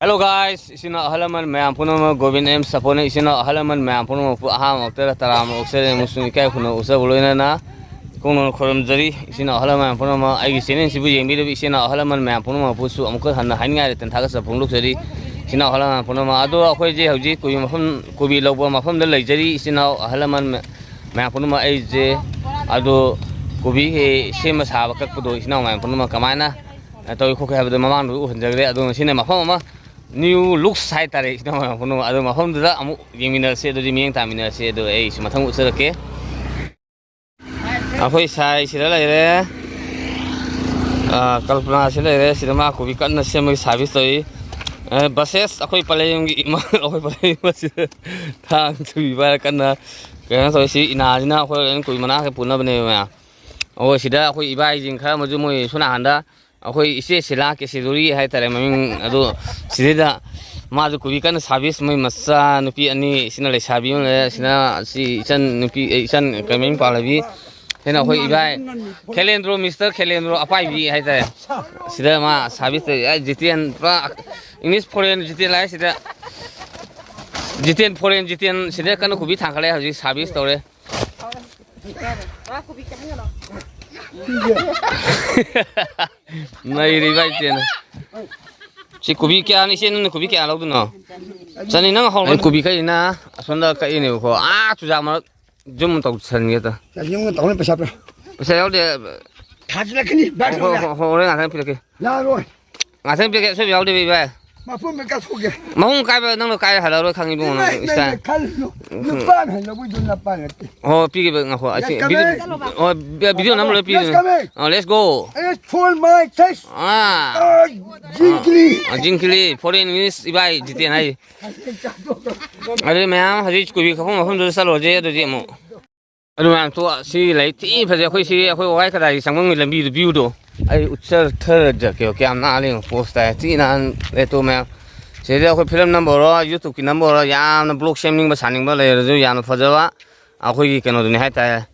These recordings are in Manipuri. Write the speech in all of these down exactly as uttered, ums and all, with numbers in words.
Hello guys, ꯏꯆꯤꯟ ꯏꯅꯥꯎ ꯑꯍꯜ ꯂꯃꯟ ꯃꯌꯥꯝ ꯄꯨꯝꯅꯃꯛ, ꯒꯣꯕꯤꯟ ꯑꯦꯝ ꯁꯥꯄꯣꯟꯅ ꯏꯆꯤꯟ ꯏꯅꯥꯎ ꯑꯍꯜ ꯂꯃꯟ ꯃꯌꯥꯝ ꯄꯨꯝꯅꯃꯛꯄꯨ ꯑꯍꯥꯟꯕ ꯃꯛꯇꯗ ꯇꯔꯥꯝꯅ ꯑꯣꯛꯆꯔꯤ ꯑꯃꯁꯨꯡ ꯏꯀꯥꯏ ꯈꯨꯝꯅꯕ ꯎꯠꯆꯕ ꯂꯣꯏꯅꯅ ꯏꯀꯣꯡ ꯅꯧꯅ ꯈꯨꯔꯨꯝꯖꯔꯤ꯫ ꯏꯆꯤꯟ ꯏꯅꯥꯎ ꯑꯍꯜ ꯂꯃꯟ ꯄꯨꯝꯅꯃꯛ, ꯑꯩꯒꯤ ꯆꯦꯅꯦꯜꯁꯤꯕꯨ ꯌꯦꯡꯕꯤꯔꯤꯕ ꯏꯆꯤꯟ ꯏꯅꯥꯎ ꯑꯍꯜ ꯂꯃꯟ ꯃꯌꯥꯝ ꯄꯨꯝꯅꯃꯛꯄꯨꯁꯨ ꯑꯃꯨꯛꯀ ꯍꯟꯅ ꯍꯥꯏꯅꯤꯡꯉꯥꯏ ꯂꯩꯇꯅ ꯊꯥꯒꯠꯆꯕ ꯐꯣꯡꯗꯣꯛꯆꯔꯤ꯫ ꯏꯆꯤꯟ ꯏꯅꯥꯎ ꯑꯍꯜ ꯂꯃꯟ ꯄꯨꯝꯅꯃꯛ, ꯑꯗꯣ ꯑꯩꯈꯣꯏꯁꯦ ꯍꯧꯖꯤꯛ ꯀꯣꯕꯤ ꯃꯐꯝ, ꯀꯣꯕꯤ ꯂꯧꯕ ꯃꯐꯝꯗ ꯂꯩꯖꯔꯤ꯫ ꯏꯆꯤꯟ ꯏꯅꯥꯎ ꯑꯍꯜ ꯂꯃꯟ ꯃꯌꯥꯝ ꯄꯨꯝꯅꯃꯛ, ꯑꯩꯁꯦ ꯑꯗꯣ ꯀꯣꯕꯤ ꯁꯦꯝꯕ ꯁꯥꯕ ꯀꯛꯄꯗꯣ ꯏꯆꯤꯟ ꯏꯅꯥꯎ ꯃꯌꯥꯝ ꯄꯨꯝꯅꯃꯛ ꯀꯃꯥꯏꯅ ꯇꯧꯏ ꯈꯣꯠꯀꯦ ꯍꯥꯏꯕꯗꯣ ꯃꯃꯥꯡꯗ ꯎꯍꯟꯖꯈ꯭ꯔꯦ꯫ ꯑꯗꯣ ꯉꯁꯤꯅ ꯃꯐꯝ ꯑꯃ, new looks ꯍꯥꯏꯇꯥꯔꯦ, ꯏꯆꯤꯟ ꯏꯅꯥꯎ ꯃꯌꯥꯝ ꯄꯨꯝꯅꯃꯛ꯫ ꯑꯗꯣ ꯃꯐꯝꯗꯨꯗ ꯑꯃꯨꯛ ꯌꯦꯡꯃꯤꯟꯅꯔꯁꯦ, ꯑꯗꯨꯗꯤ ꯃꯤꯠꯌꯦꯡ ꯇꯥꯃꯤꯟꯅꯔꯁꯦ꯫ ꯑꯗꯣ ꯑꯩꯁꯨ ꯃꯊꯪ ꯎꯠꯆꯔꯛꯀꯦ꯫ ꯑꯩꯈꯣꯏ ꯁꯥꯏ ꯁꯤꯗ ꯂꯩꯔꯦ꯫ ꯑꯥ, ꯀꯜꯄꯅꯥ ꯁꯤ ꯂꯩꯔꯦ꯫ ꯁꯤꯗ ꯃꯥ ꯀꯣꯕꯤ ꯀꯟꯅ ꯁꯦꯝꯕꯒꯤ ꯁꯥꯔꯚꯤꯁ ꯇꯧꯔꯤ꯫ ꯑꯦ, ꯕꯁꯦꯁ ꯑꯩꯈꯣꯏ ꯄꯂꯦꯝꯒꯤ ꯏꯃꯥ, ꯑꯩꯈꯣꯏ ꯄꯂꯦꯝ ꯏꯃꯥꯁꯤꯗ ꯊꯥꯡ ꯊꯨꯕꯤ ꯄꯥꯏꯔ ꯀꯟꯅ ꯀꯩꯅꯣ ꯇꯧꯔꯤ꯫ ꯁꯤ ꯏꯅꯥꯁꯤꯅ ꯑꯩꯈꯣꯏ ꯂꯣꯏꯅ ꯀꯣꯕꯤ ꯃꯅꯥ ꯈꯔ ꯄꯨꯅꯕꯅꯦꯕ ꯃꯌꯥꯝ꯫ ꯑꯣ, ꯁꯤꯗ ꯑꯩꯈꯣꯏ ꯏꯕꯥꯏꯁꯤꯡ ꯈꯔ ꯑꯃꯁꯨ ꯃꯣꯏ ꯁꯣꯝ ꯅꯥꯀꯟꯗ ꯑꯩꯈꯣꯏ ꯏꯆꯦ ꯁꯤꯂꯥ ꯀꯦꯁꯦꯗꯨꯔꯤ ꯍꯥꯏꯇꯥꯔꯦ ꯃꯃꯤꯡ꯫ ꯑꯗꯣ ꯁꯤꯗꯩꯗ ꯃꯥꯁꯨ ꯀꯣꯕꯤ ꯀꯟꯅ ꯁꯥꯔꯚꯤꯁ, ꯃꯣꯏ ꯃꯆꯥ ꯅꯨꯄꯤ ꯑꯅꯤ, ꯁꯤꯅ ꯂꯩꯁꯥꯕꯤ ꯑꯃ ꯂꯩꯔꯦ, ꯁꯤꯅ ꯁꯤ ꯏꯆꯟ ꯅꯨꯄꯤ, ꯑꯦ, ꯏꯆꯟ ꯀꯩ ꯃꯃꯤꯡ ꯄꯥꯜꯂꯕꯤ, ꯁꯤꯅ ꯑꯩꯈꯣꯏ ꯏꯕꯥꯏ ꯈꯦꯂꯦꯟꯗ꯭ꯔꯣ, ꯃꯤꯁꯇꯔ ꯈꯦꯂꯦꯟꯗ꯭ꯔꯣ ꯑꯄꯥꯏꯕꯤ ꯍꯥꯏꯇꯥꯔꯦ꯫ ꯁꯤꯗ ꯃꯥ ꯁꯥꯔꯚꯤꯁ ꯇꯧꯔꯤ꯫ ꯑꯦ, ꯖꯤꯇꯦꯟ ꯄꯨꯔꯥ English foreign ꯖꯤꯇꯦꯟ ꯍꯥꯏ ꯁꯤꯗ꯫ ꯖꯤꯇꯦꯟ, foreign ꯖꯤꯇꯦꯟ ꯁꯤꯗ ꯀꯟꯅ ꯀꯣꯕꯤ ꯊꯥꯡꯒꯠꯂꯦ, ꯍꯧꯖꯤꯛ ꯁꯥꯔꯚꯤꯁ ꯇꯧꯔꯦ꯫ ꯅꯩꯔꯤꯕ ꯏꯆꯦꯅ꯫ ꯁꯤ ꯀꯣꯕꯤ ꯀꯌꯥꯅꯤ? ꯏꯆꯦ, ꯅꯪꯅ ꯀꯣꯕꯤ ꯀꯌꯥ ꯂꯧꯗꯣꯏꯅꯣ? ꯆꯅꯤ꯫ ꯅꯪ ꯍꯧꯔꯣ꯫ ꯑꯩ ꯀꯣꯕꯤ ꯀꯛꯏꯅ ꯑꯁꯣꯝꯗ ꯀꯛꯏꯅꯦꯕꯀꯣ꯫ ꯑꯥ, ꯆꯨꯖꯥꯛ ꯃꯔꯛ ꯖꯨꯝ ꯇꯧꯁꯟꯒꯦ ꯇ꯫ ꯌꯨꯝꯒ ꯇꯧꯅꯤ ꯄꯩꯁꯥ ꯄꯤꯔꯣ꯫ ꯄꯩꯁꯥ ꯌꯥꯎꯗꯦ꯫ ꯊꯥꯖꯤꯜꯂꯛꯀꯅꯤ, ꯕꯥꯏ꯫ ꯍꯣ-, ꯍꯣ-, ꯍꯣ-, ꯍꯣꯔꯦꯟ ꯉꯥꯛꯇꯪ ꯄꯤꯔꯛꯀꯦ꯫ ꯌꯥꯔꯣꯏ꯫ ꯉꯥꯛꯇꯪ ꯄꯤꯔꯛꯀꯦ, ꯑꯁꯣꯏꯕ ꯌꯥꯎꯗꯦ ꯏꯕꯥꯏ꯫ ꯃꯄꯨꯝ ꯀꯥꯏꯊꯣꯛꯀꯦ꯫ ꯃꯍꯨꯝ ꯀꯥꯏꯕ ꯅꯪꯅ ꯀꯥꯏ ꯍꯜꯂꯛꯑꯔꯣꯏ ꯈꯪꯉꯤ ꯏꯕꯨꯡꯉꯣ ꯅꯪ ꯏꯃꯥꯏ, ꯏꯁꯇꯥꯏꯜ꯫ ꯏꯃꯥꯏ, ꯈꯜꯂꯨ꯫ ꯎꯝ꯫ ꯅꯨꯄꯥꯅ ꯍꯜꯂꯛꯄꯗꯨ ꯅꯄꯥ ꯅꯠꯇꯦ꯫ ꯍꯣ, ꯄꯤꯒꯦꯕ, ꯉꯥꯏꯈꯣ꯫ ꯑꯁꯤ Yes, ꯚꯤꯗꯤꯑꯣ, coming꯫ ꯑꯣ, ꯚꯤ-, ꯚꯤꯗꯤꯑꯣ ꯅꯝꯕ ꯂꯣꯏ ꯄꯤꯒꯦ꯫ Yes, coming꯫ ꯑ, let's go꯫ It's for my taste꯫ ꯑꯥ꯫ ꯑ, ꯖꯤꯡꯀ꯭ꯔꯤ꯫ ꯑ, ꯖꯤꯡꯀ꯭ꯔꯤ, foreign English ꯏꯕꯥꯏ ꯖꯤꯇꯦꯟ ꯍꯥꯏ꯫ ꯑꯗꯨꯗꯤ ꯃꯌꯥꯝ ꯍꯧꯖꯤꯛ ꯀꯣꯕꯤ ꯀꯛꯐꯝ ꯃꯐꯝꯗꯨꯗ ꯆꯠꯂꯨꯔꯁꯦ ꯑꯗꯨꯗꯤ ꯑꯃꯨꯛ꯫ ꯑꯗꯨ ꯃꯌꯥꯝ ꯇꯣꯛꯑ ꯁꯤ ꯂꯩ ꯊꯤ ꯐꯖꯩ꯫ ꯑꯩꯈꯣꯏ ꯁꯤ ꯑꯩꯈꯣꯏ ꯋꯥꯏ ꯈꯗꯥꯏꯒꯤ ꯆꯪꯐꯝꯒꯤ ꯂꯝꯕꯤꯗꯨ, ꯚ꯭ꯌꯨꯗꯣ ꯑꯩ ꯎꯠꯆꯊꯔꯛꯀꯦ꯫ ꯀꯌꯥꯝ ꯅꯥꯜꯂꯤ ꯌꯦꯡꯉꯣ, ꯄꯣꯁ ꯇꯥꯏ ꯊꯤ ꯅꯥꯟ ꯂꯩꯇꯣ ꯃꯌꯥꯝ꯫ ꯁꯤꯗꯩꯗ ꯑꯩꯈꯣꯏ ꯐꯤꯂꯝ ꯅꯝꯕ ꯑꯣꯏꯔꯣ, ꯌꯨꯇꯨꯕꯀꯤ ꯅꯝꯕ ꯑꯣꯏꯔꯣ, ꯌꯥꯝꯅ ꯕ꯭ꯂꯣꯛ ꯁꯦꯝꯅꯤꯡꯕ ꯁꯥꯅꯤꯡꯕ ꯂꯩꯔꯁꯨ ꯌꯥꯝꯅ ꯐꯖꯕ ꯑꯩꯈꯣꯏꯒꯤ ꯀꯩꯅꯣꯗꯨꯅꯤ ꯍꯥꯏꯇꯥꯔꯦ꯫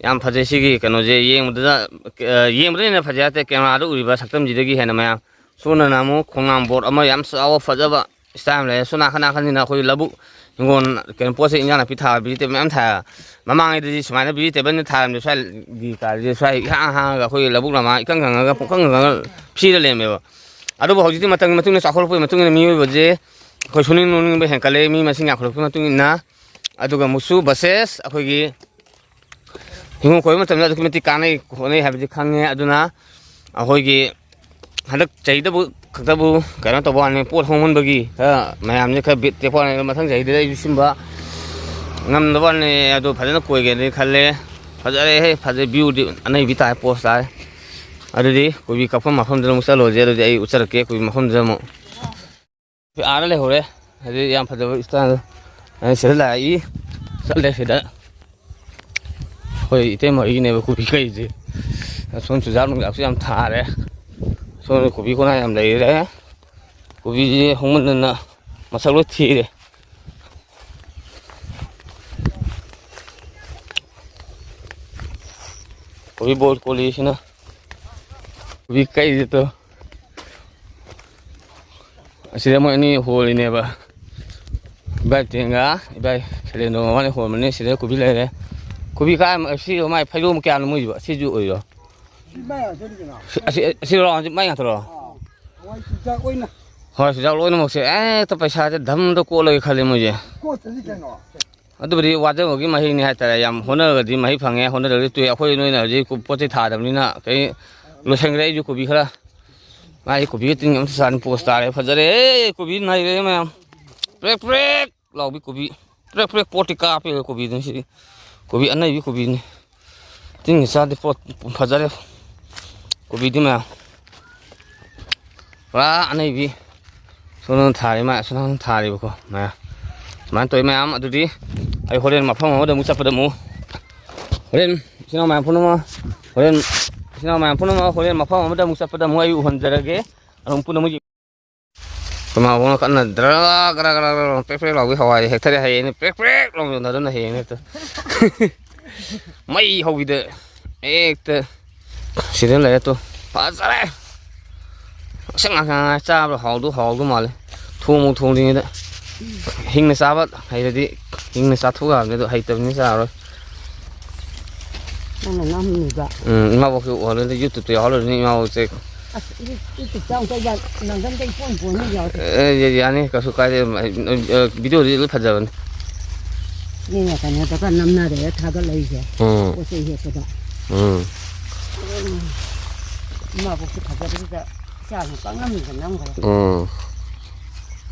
ꯌꯥꯝ ꯐꯖꯩ ꯁꯤꯒꯤ ꯀꯩꯅꯣꯁꯦ ꯌꯦꯡꯕꯗ, ꯑ, ꯌꯦꯡꯕꯗ ꯍꯦꯟꯅ ꯐꯖꯩ ꯍꯥꯏꯇꯥꯔꯦ꯫ ꯀꯦꯃꯦꯔꯥꯗ ꯎꯔꯤꯕ ꯁꯛꯇꯝꯁꯤꯗꯒꯤ ꯍꯦꯟꯅ ꯃꯌꯥꯝ ꯁꯣꯝꯗꯅ ꯑꯃꯨꯛ ꯈꯣꯡꯅꯥꯡ ꯕꯣꯠ ꯑꯃ ꯌꯥꯝ ꯆꯥꯎꯕ ꯐꯖꯕ ꯏꯁꯇꯥꯏꯜ ꯑꯃ ꯂꯩꯔꯦ꯫ ꯁꯣꯝ ꯅꯥꯀꯟ ꯅꯥꯀꯟꯁꯤꯅ ꯑꯩꯈꯣꯏ ꯂꯧꯕꯨꯛ ꯍꯤꯡꯒꯣꯜ, ꯀꯩꯅꯣ, ꯄꯣꯠ ꯆꯩ ꯏꯟꯖꯥꯡ ꯅꯥꯄꯤ ꯊꯥꯕ ꯚꯤꯖꯤꯇꯦꯕꯜ ꯃꯌꯥꯝ ꯊꯥꯏ꯫ ꯃꯃꯥꯡꯉꯩꯗꯗꯤ ꯁꯨꯃꯥꯏꯅ ꯚꯤꯖꯤꯇꯦꯕꯜꯅ ꯊꯥꯔꯝꯗꯦ꯫ ꯁ꯭ꯋꯥꯏꯒꯤ ꯀꯥꯁꯦ ꯁ꯭ꯋꯥꯏ ꯏꯍꯥꯡ ꯍꯥꯡꯉꯒ ꯑꯩꯈꯣꯏꯒꯤ ꯂꯧꯕꯨꯛ ꯂꯝꯍꯥꯡ ꯏꯀꯪ ꯀꯪꯉꯒ ꯄꯨꯡꯀꯪ ꯀꯪꯉꯒ ꯐ꯭ꯔꯤꯗ ꯂꯩꯔꯝꯃꯦꯕ꯫ ꯑꯗꯨꯕꯨ ꯍꯧꯖꯤꯛꯇꯤ ꯃꯇꯝꯒꯤ ꯃꯇꯨꯡ ꯏꯟꯅ ꯆꯥꯎꯈꯠꯂꯛꯄꯒꯤ ꯃꯇꯨꯡ ꯏꯟꯅ ꯃꯤꯑꯣꯏꯕꯁꯦ ꯑꯩꯈꯣꯏ ꯁꯨꯅꯤꯡ ꯅꯣꯝꯅꯤꯡꯕ ꯍꯦꯟꯀꯠꯂꯦ, ꯃꯤ ꯃꯁꯤꯡ ꯌꯥꯝꯈꯠꯂꯛꯄꯒꯤ ꯃꯇꯨꯡ ꯏꯟꯅ꯫ ꯑꯗꯨꯒ ꯑꯃꯨꯛꯁꯨ ꯕꯁꯦꯁ ꯑꯩꯈꯣꯏꯒꯤ ꯍꯤꯡꯒꯣꯜ ꯀꯣꯏꯕ ꯃꯇꯝꯗ ꯑꯗꯨꯛꯀꯤ ꯃꯇꯤꯛ ꯀꯥꯟꯅꯩ ꯈꯣꯠꯅꯩ ꯍꯥꯏꯕꯗꯤ ꯈꯪꯉꯦ꯫ ꯑꯗꯨꯅ ꯑꯩꯈꯣꯏꯒꯤ ꯍꯟꯗꯛ ꯆꯍꯤꯗꯕꯨ ꯈꯛꯇꯕꯨ ꯀꯩꯅꯣ ꯇꯧꯕ ꯋꯥꯅꯤ, ꯄꯣꯠ ꯍꯣꯡꯃꯟꯕꯒꯤ ꯈꯔ ꯃꯌꯥꯝꯁꯦ ꯈꯔ ꯕꯤꯠ ꯇꯦꯛꯄ ꯋꯥꯅꯤ꯫ ꯑꯗꯣ ꯃꯊꯪ ꯆꯍꯤꯗꯗꯤ ꯑꯩꯁꯨ ꯁꯤꯟꯕ ꯉꯝꯗꯕ ꯋꯥꯅꯤ꯫ ꯑꯗꯣ ꯐꯖꯅ ꯀꯣꯏꯒꯦꯅꯗꯤ ꯈꯜꯂꯦ꯫ ꯐꯖꯔꯦꯍꯦ, ꯐꯖꯩ, ꯚ꯭ꯌꯨꯗꯤ ꯑꯅꯩꯕꯤ ꯇꯥꯏ, ꯄꯣꯁ ꯇꯥꯏ꯫ ꯑꯗꯨꯗꯤ ꯀꯣꯕꯤ ꯀꯛꯐꯝ ꯃꯐꯝꯗꯨꯗ ꯑꯃꯨꯛ ꯆꯠꯂꯨꯔꯁꯦ꯫ ꯑꯗꯨꯗꯤ ꯑꯩ ꯎꯠꯆꯔꯛꯀꯦ ꯀꯣꯕꯤ ꯃꯐꯝꯗꯨꯗ ꯑꯃꯨꯛ꯫ ꯑꯥꯗ ꯂꯩꯍꯧꯔꯦ꯫ ꯍꯥꯏꯗꯤ ꯌꯥꯝ ꯐꯖꯕ ꯏꯁꯇꯥꯏꯜ꯫ ꯑꯩ ꯁꯤꯗ ꯂꯥꯛꯏ꯫ ꯆꯠꯂꯦ ꯁꯤꯗ꯫ ꯑꯩꯈꯣꯏ ꯏꯇꯩꯃ ꯍꯣꯏꯒꯤꯅꯦꯕ ꯀꯣꯕꯤ ꯀꯛꯏꯁꯦ꯫ ꯑꯁꯣꯝ ꯆꯨꯖꯥꯛ ꯅꯨꯡꯖꯥꯛꯁꯨ ꯌꯥꯝ ꯊꯥꯔꯦ꯫ ꯁꯣꯝꯗ ꯀꯣꯕꯤ ꯀꯣꯅꯥ ꯌꯥꯝ ꯂꯩꯔꯦ꯫ ꯀꯣꯕꯤꯁꯦ ꯍꯣꯡꯃꯟꯗꯅ ꯃꯁꯛ ꯂꯣꯏ ꯊꯤꯔꯦ꯫ ꯀꯣꯕꯤ ꯕꯣꯜ ꯀꯣꯂꯤꯁꯤꯅ ꯀꯣꯕꯤ ꯀꯛꯏꯁꯦ ꯇꯣ꯫ ꯑꯁꯤꯗ ꯃꯣꯏ ꯑꯅꯤ ꯍꯣꯜꯂꯤꯅꯦꯕ꯫ ꯏꯕꯥꯏ ꯇꯦꯡꯒ ꯏꯕꯥꯏ ꯁꯦꯂꯦꯟꯗꯣ ꯃꯕꯥꯅꯤ ꯍꯣꯟꯕꯅꯤ꯫ ꯁꯤꯗ ꯀꯣꯕꯤ ꯂꯩꯔꯦ꯫ ꯀꯣꯕꯤ ꯀꯥꯏ, ꯁꯤ ꯃꯥꯏ ꯐꯩꯗꯣꯝ ꯀꯌꯥꯅꯣ ꯃꯣꯏꯁꯤꯕꯣ? ꯑꯁꯤꯁꯨ ꯑꯣꯏꯔꯣ? ꯁꯤ ꯃꯥꯏ ꯉꯥꯛꯇꯅꯤ ꯀꯩꯅꯣ꯫ ꯁꯤ, ꯑꯁꯤ, ꯑꯁꯤꯔꯣ? ꯍꯧꯖꯤꯛ ꯃꯥꯏ ꯉꯥꯛꯇꯔꯣ? ꯑꯥ꯫ ꯍꯋꯥꯏ ꯆꯨꯖꯥꯛ ꯑꯣꯏꯅ꯫ ꯍꯣꯏ, ꯆꯨꯖꯥꯛ ꯂꯣꯏꯅꯃꯛꯁꯦ ꯍꯦꯛꯇ ꯄꯩꯁꯥꯁꯦ ꯙꯝꯗ ꯀꯣꯠꯂꯒꯦ ꯈꯜꯂꯦ ꯃꯣꯏꯁꯦ꯫ ꯀꯣꯠꯇꯗꯤ ꯀꯩꯅꯣ꯫ ꯑꯗꯨꯕꯨꯗꯤ ꯋꯥꯖꯕꯒꯤ ꯃꯍꯩꯅꯤ ꯍꯥꯏꯇꯥꯔꯦ꯫ ꯌꯥꯝ ꯍꯣꯠꯅꯔꯒꯗꯤ ꯃꯍꯩ ꯐꯪꯉꯦ, ꯍꯣꯠꯅꯗ꯭ꯔꯒꯗꯤ ꯇꯣꯛꯑꯦ꯫ ꯑꯩꯈꯣꯏ ꯅꯣꯏꯅ ꯍꯧꯖꯤꯛ ꯄꯣꯠ ꯆꯩ ꯊꯥꯗꯕꯅꯤꯅ ꯀꯩ ꯂꯣꯏꯁꯟꯈ꯭ꯔꯦ꯫ ꯑꯩꯁꯨ ꯀꯣꯕꯤ ꯈꯔ, ꯃꯥꯒꯤ ꯀꯣꯕꯤꯒ ꯇꯤꯟ ꯑꯝꯇ ꯆꯥꯅꯤ꯫ ꯄꯣꯁ ꯇꯥꯔꯦ꯫ ꯐꯖꯔꯦ꯫ ꯀꯣꯕꯤ ꯅꯩꯔꯦ ꯃꯌꯥꯝ꯫ ꯄ꯭ꯔꯦꯛ ꯄ꯭ꯔꯦꯛ ꯂꯥꯎꯕꯤ ꯀꯣꯕꯤ꯫ ꯄ꯭ꯔꯦꯛ ꯄ꯭ꯔꯦꯛ ꯄꯣꯠꯇꯤ ꯀꯥꯞꯄꯦ ꯀꯣꯕꯤꯗꯨꯅ ꯁꯤꯗꯤ꯫ ꯀꯣꯕꯤ ꯑꯅꯩꯕꯤ ꯀꯣꯕꯤꯅꯤ꯫ ꯇꯤꯟꯒꯤ ꯆꯥꯗꯦ ꯄꯣꯠ ꯐꯖꯔꯦ꯫ ꯀꯣꯕꯤꯗꯤ ꯃꯌꯥꯝ꯫ ꯄꯨꯔꯥ ꯑꯅꯩꯕꯤ꯫ ꯁꯣꯝꯗ ꯊꯥꯔꯤ ꯃꯥ-, ꯁꯣꯝꯗ ꯊꯥꯔꯤꯕꯀꯣ ꯃꯌꯥꯝ꯫ ꯁꯨꯃꯥꯏꯅ ꯇꯧꯋꯤ ꯃꯌꯥꯝ꯫ ꯑꯗꯨꯗꯤ ꯑꯩ ꯍꯣꯔꯦꯟ ꯃꯐꯝ ꯑꯃꯗ ꯑꯃꯨꯛ ꯆꯠꯄꯗ ꯑꯃꯨꯛ, ꯍꯣꯔꯦꯟ ꯏꯆꯤꯟ ꯏꯅꯥꯎ ꯃꯌꯥꯝ ꯄꯨꯝꯅꯃꯛ, ꯍꯣꯔꯦꯟ ꯏꯆꯤꯟ ꯏꯅꯥꯎ ꯃꯌꯥꯝ ꯄꯨꯝꯅꯃꯛ ꯍꯣꯔꯦꯟ ꯃꯐꯝ ꯑꯃꯗ ꯑꯃꯨꯛ ꯆꯠꯄꯗ ꯑꯃꯨꯛ ꯑꯩ ꯎꯍꯟꯖꯔꯒꯦ꯫ ꯑꯗꯨꯝ ꯄꯨꯟꯅ ꯑꯃꯨꯛ ꯌꯦꯡ-, ꯏꯃꯥꯕꯣꯛꯅ ꯀꯟꯅ ꯗ꯭ꯔ ꯒ꯭ꯔ ꯒ꯭ꯔ ꯒ꯭ꯔ ꯄ꯭ꯔꯦꯛ ꯄ꯭ꯔꯦꯛ ꯂꯥꯎꯕꯤ ꯍꯋꯥꯏ ꯍꯦꯛꯊꯔꯦ꯫ ꯍꯌꯦꯡꯅꯦ ꯄ꯭ꯔꯦꯛ ꯄ꯭ꯔꯦꯛ ꯂꯥꯎꯕꯤ ꯌꯣꯟꯊꯗꯅ ꯍꯌꯦꯡꯅꯦ ꯍꯦꯛꯇ꯫ ꯃꯩ ꯍꯧꯕꯤꯗ ꯍꯦꯛꯇ ꯁꯤꯗ ꯂꯩꯔꯦ ꯇꯨ꯫ ꯐꯖꯔꯦ꯫ ꯉꯥꯛꯁꯪ ꯉꯥꯛꯁꯪ ꯉꯥꯏ ꯆꯥꯕ꯭ꯔꯥ ꯍꯥꯎꯗꯧ ꯍꯥꯎꯗꯧ ꯃꯥꯜꯂꯦ꯫ ꯊꯣꯡꯕꯨ ꯊꯣꯡꯗ꯭ꯔꯤꯉꯩꯗ꯫ ꯍꯤꯡꯅ ꯆꯥꯕ ꯍꯩꯔꯗꯤ ꯍꯤꯡꯅ ꯆꯥꯊꯣꯛ ꯌꯥꯕꯅꯤ, ꯑꯗꯣ ꯍꯩꯇꯕꯅꯤꯅ ꯆꯥꯔꯔꯣꯏ꯫ ꯅꯪꯅ ꯅꯝꯃꯤꯕ꯫ ꯎꯝ, ꯏꯃꯥꯕꯣꯛꯁꯨ ꯎꯍꯜꯂꯣꯏꯗ, YouTube-ꯇ ꯌꯥꯎꯍꯜꯂꯣꯏꯗꯅ ꯏꯃꯥꯕꯣꯛꯁꯦ꯫ ꯑꯁ, ꯏ-, YouTube ꯆꯥꯎ ꯇꯧ ꯌꯥ-, ꯅꯪꯒꯟꯗ ꯏꯄꯣꯝ ꯄꯣꯝꯅ ꯌꯥꯎꯔꯦ꯫ ꯑꯦ, ꯌꯥ-, ꯌꯥꯅꯤ, ꯀꯩꯁꯨ ꯀꯥꯏꯗꯦ꯫ ꯑ, ꯑ, video-ꯗꯤ ꯂꯣꯏ ꯐꯖꯕꯅꯤ꯫ ꯃꯤꯅ ꯀꯩꯅꯣꯗꯒ ꯅꯝꯅꯔꯦ ꯊꯥꯒꯠꯂꯛꯏꯁꯦ꯫ ꯎꯝ꯫ ꯄꯣꯠ ꯆꯩ ꯍꯦꯛꯄꯗ꯫ ꯎꯝ꯫ ꯎꯝ꯫ ꯏꯃꯥꯕꯣꯛꯁꯦ ꯐꯖꯕꯁꯤꯗ ꯏꯆꯥꯁꯤꯡ ꯄꯪꯅꯝꯗ ꯅꯝꯈ꯭ꯔꯦ꯫ ꯎꯝ꯫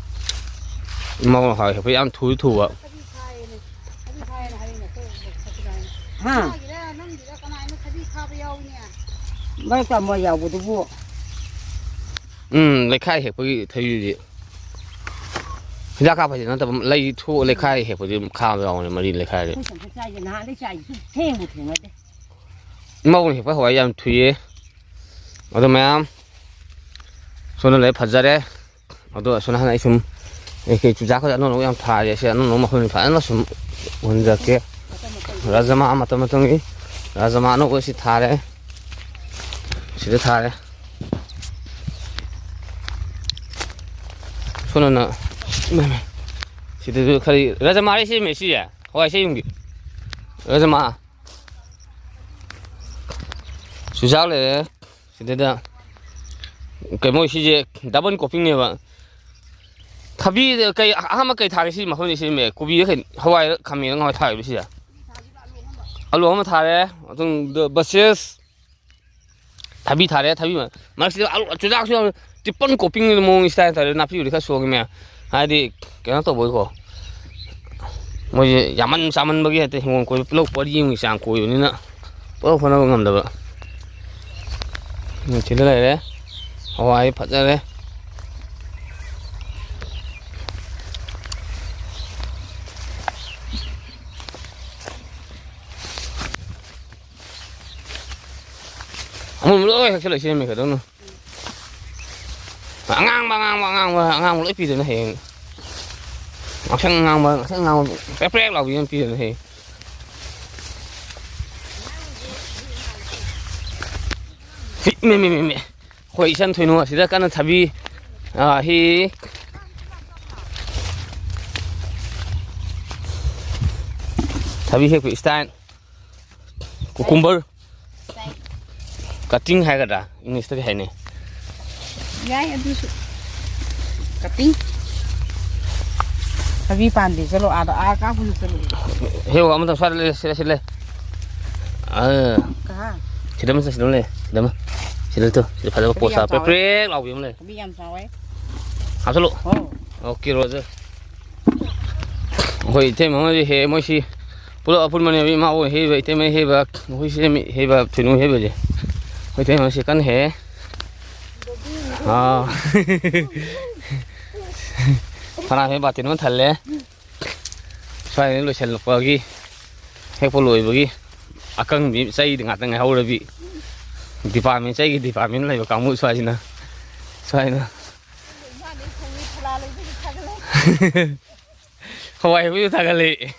ꯏꯃꯥꯕꯣꯛꯅ ꯍꯥꯏ ꯍꯦꯛꯄ ꯌꯥꯝ ꯊꯨꯗꯤ ꯊꯨꯕ꯫ ꯍꯥ? ꯃꯔꯛꯇ ꯑꯃ ꯌꯥꯎꯕꯗꯨꯕꯨ꯫ ꯎꯝ, ꯂꯩꯈꯥꯏ ꯍꯦꯛꯄꯒꯤ ꯊꯕꯤꯗꯨꯗꯤ꯫ ꯍꯤꯗꯥꯛ ꯀꯥꯞꯄ ꯍꯩꯗꯤ ꯅꯠꯇꯕ, ꯂꯩ ꯊꯣꯛꯑ ꯂꯩꯈꯥꯏ ꯍꯦꯛꯄꯗꯤ ꯑꯗꯨꯝ ꯈꯥꯕ ꯌꯥꯎꯕꯅꯦ, ꯃꯔꯤ ꯂꯩꯈꯥꯏꯗꯤ꯫ ꯑꯩꯈꯣꯏ ꯆꯝꯐꯨꯠ ꯆꯥꯏꯁꯦ ꯅꯍꯥꯟꯗꯩ ꯆꯥꯏꯁꯦ ꯁꯨꯝ ꯊꯦꯡꯕꯨ ꯊꯦꯡꯅꯗꯦ꯫ ꯏꯃꯥꯕꯣꯛꯅ ꯍꯦꯛꯄ ꯍꯋꯥꯏ ꯌꯥꯝ ꯊꯨꯏꯌꯦ꯫ ꯑꯗꯣ ꯃꯌꯥꯝ ꯁꯣꯝꯗ ꯂꯩ ꯐꯖꯔꯦ꯫ ꯑꯗꯣ ꯑꯁꯣꯝ ꯅꯥꯀꯟ ꯑꯩ ꯁꯨꯝ ꯀꯩꯀꯩ ꯆꯨꯖꯥꯛ ꯈꯔ ꯑꯅꯧ ꯑꯅꯧꯕ ꯌꯥꯝ ꯊꯥꯔꯤ꯫ ꯑꯁꯤ ꯑꯅꯧ ꯑꯅꯧꯕ ꯃꯈꯜ ꯐꯖꯅ ꯁꯨꯝ ꯎꯍꯟꯖꯔꯛꯀꯦ꯫ ꯔꯥꯖꯃꯥ ꯃꯇꯝ ꯃꯇꯝꯒꯤ ꯔꯥꯖꯃꯥ ꯑꯅꯧꯕ ꯁꯤ ꯊꯥꯔꯦ꯫ ꯁꯤꯗ ꯊꯥꯔꯦ꯫ ꯁꯣꯝꯗꯅ ꯁꯤꯗꯁꯨ ꯈꯔ ꯔꯥꯖꯃꯥ ꯍꯥꯏꯁꯦ ꯁꯤꯁꯦ ꯍꯋꯥꯏ ꯁꯦꯝꯒꯤ ꯔꯥꯖꯃꯥ꯫ ꯆꯨꯖꯥꯛ ꯂꯩꯔꯦ꯫ ꯁꯤꯗꯩꯗ ꯀꯩ ꯃꯣꯏ ꯁꯤꯁꯦ double cropping-ꯅꯦꯕ꯫ ꯊꯕꯤ ꯀꯩ ꯑꯍꯥꯟꯕ ꯀꯩ ꯊꯥꯒꯦ ꯁꯤ ꯃꯐꯝꯁꯦ? ꯁꯤ ꯃꯦ-, ꯀꯣꯕꯤꯗ ꯀꯩ ꯍꯋꯥꯏꯔ ꯈꯥꯃꯦꯟ ꯉꯋꯥꯏ ꯊꯥꯔꯤꯕ ꯁꯤꯁꯦ? ꯑꯂꯨ ꯑꯃ ꯊꯥꯔꯦ, ꯃꯇꯨꯡꯗ ꯕꯁꯦꯁ ꯊꯕꯤ ꯊꯥꯔꯦ, ꯊꯕꯤ ꯃ-, ꯃꯔꯛꯁꯤꯗ ꯑꯂꯨ ꯆꯨꯖꯥꯛꯁꯨ ꯌꯥꯎꯔꯦ꯫ Triple cropping-ꯅꯦ ꯃꯑꯣꯡ style ꯇꯧꯔꯦ, ꯅꯥꯄꯤꯕꯨꯗꯤ ꯈꯔ ꯁꯣꯡꯉꯤ ꯃꯌꯥꯝ꯫ ꯍꯥꯏꯗꯤ ꯀꯩꯅꯣ ꯇꯧꯕꯒꯤꯀꯣ꯫ ꯃꯣꯏꯁꯦ ꯌꯥꯝꯃꯟ ꯆꯥꯃꯟꯕꯒꯤ ꯍꯦꯛꯇ ꯍꯤꯡꯒꯣꯜ ꯀꯣꯏꯕ ꯄꯨꯂꯞ ꯄꯔꯤ ꯑꯃꯒꯤ ꯆꯥꯡ ꯀꯣꯏꯕꯅꯤꯅ ꯄꯨꯂꯞ ꯍꯣꯠꯅꯕ ꯉꯝꯗꯕ꯫ ꯎꯝ, ꯁꯤꯗ ꯂꯩꯔꯦ꯫ ꯍꯋꯥꯏ ꯐꯖꯔꯦ꯫ ꯑꯃꯨꯟꯕ ꯂꯣꯏ ꯍꯦꯛꯆꯜꯂꯛꯏꯁꯦ ꯃꯦꯟꯈꯠꯇꯧꯅ꯫ ꯑꯉꯥꯡꯕ, ꯑꯉꯥꯡꯕ, ꯑꯉꯥꯡꯕ, ꯑꯉꯥꯡꯕ ꯂꯣꯏ ꯄꯤꯗꯅ ꯍꯌꯦꯡ꯫ ꯉꯥꯛꯁꯪ ꯑꯉꯥꯡꯕ, ꯉꯥꯛꯁꯪ ꯑꯉꯥꯡꯕ ꯄ꯭ꯔꯦꯛ ꯄ꯭ꯔꯦꯛ ꯂꯥꯎꯕꯤ ꯑꯃ ꯄꯤꯗꯅ ꯍꯌꯦꯡ꯫ ꯃꯤ, ꯃꯤ, ꯃꯤ, ꯃꯤ, ꯃꯤ꯫ ꯑꯩꯈꯣꯏ ꯏꯆꯟ ꯊꯣꯏꯅꯨ ꯑꯁꯤꯗ ꯀꯟꯅ ꯊꯕꯤ, ꯑꯥ, ꯍꯦꯛꯏ꯫ ꯊꯕꯤ ꯍꯦꯛꯄ ꯏꯁꯇꯥꯏꯜ꯫ ꯀꯨꯀꯨꯝꯕꯔ꯫ ꯀꯇꯤꯡ ꯍꯥꯏꯒꯗ꯭ꯔꯥ? ꯏꯪꯂꯤꯁꯇ ꯀꯩ ꯍꯥꯏꯅꯩ? ꯌꯥꯏ, ꯑꯗꯨꯁꯨ꯫ ꯀꯇꯤꯡ꯫ ꯊꯕꯤ ꯄꯥꯟꯗꯦ, ꯆꯠꯂꯣ, ꯑꯥꯗ, ꯑꯥ ꯀꯥꯞꯄꯨꯁꯨ ꯆꯠꯂꯣ꯫ ꯍꯦꯛꯑꯣ, ꯑꯃꯇꯪ ꯁ꯭ꯋꯥꯏꯗ ꯂꯩ, ꯁꯤꯗ, ꯁꯤꯗ ꯂꯩ꯫ ꯑꯥ꯫ ꯀꯍꯥ? ꯁꯤꯗ ꯑꯃ, ꯁꯤꯗ ꯑꯃ ꯂꯩ, ꯁꯤꯗ ꯑꯃ꯫ ꯁꯤꯗ ꯇꯨ, ꯁꯤꯗ ꯐꯖꯕ ꯊꯕꯤ ꯄꯣꯁ ꯌꯥꯝ ꯇꯥ ꯆꯥꯎꯋꯦ꯫ ꯄ꯭ꯔꯦꯛ ꯂꯥꯎꯕꯤ ꯑꯃ ꯂꯩ꯫ ꯊꯕꯤ ꯌꯥꯝ ꯆꯥꯎꯋꯦ꯫ ꯍꯥꯞꯆꯜꯂꯨ꯫ ꯑꯣ꯫ Okay, Roger. ꯑꯩꯈꯣꯏ ꯏꯇꯩꯃ ꯍꯣꯏꯗꯤ ꯍꯦꯛꯑꯦ, ꯃꯣꯏꯁꯤ ꯄꯨꯂꯞ ꯑꯄꯨꯟꯕꯅꯦꯕ, ꯏꯃꯥ ꯍꯣꯏ ꯍꯦꯛꯏꯕ, ꯏꯇꯩꯃ ꯍꯦꯛꯏꯕ, ꯑꯩꯈꯣꯏ ꯁꯤ ꯍꯦꯛꯏꯕ, ꯊꯣꯏꯅꯨ ꯍꯦꯛꯏꯕꯁꯦ꯫ ꯑꯩꯈꯣꯏ ꯏꯇꯩꯃ ꯍꯣꯏꯁꯤ ꯀꯟꯅ ꯍꯦꯛꯑꯦ꯫ ꯑꯥ꯫ ꯐꯅꯥ ꯍꯦꯛ ꯕꯥꯇꯤꯟ ꯑꯃ ꯊꯜꯂꯦ꯫ ꯁ꯭ꯋꯥꯏꯗ ꯂꯣꯏꯁꯤꯜꯂꯛꯄꯒꯤ, ꯍꯦꯛꯄ ꯂꯣꯏꯕꯒꯤ ꯑꯀꯪꯕꯤ ꯆꯩꯗꯤ ꯉꯥꯛꯇ ꯉꯥꯏꯍꯧꯔꯕꯤ꯫ ꯗꯤꯄꯥꯔꯠꯃꯦꯟ, ꯆꯩꯒꯤ ꯗꯤꯄꯥꯔꯠꯃꯦꯟ ꯂꯩꯕ ꯀꯥꯡꯕꯨ ꯁ꯭ꯋꯥꯏꯁꯤꯅ, ꯁ꯭ꯋꯥꯏꯅ꯫ ꯍꯋꯥꯏ ꯍꯩꯕꯁꯨ ꯊꯥꯒꯠꯂꯛꯏ꯫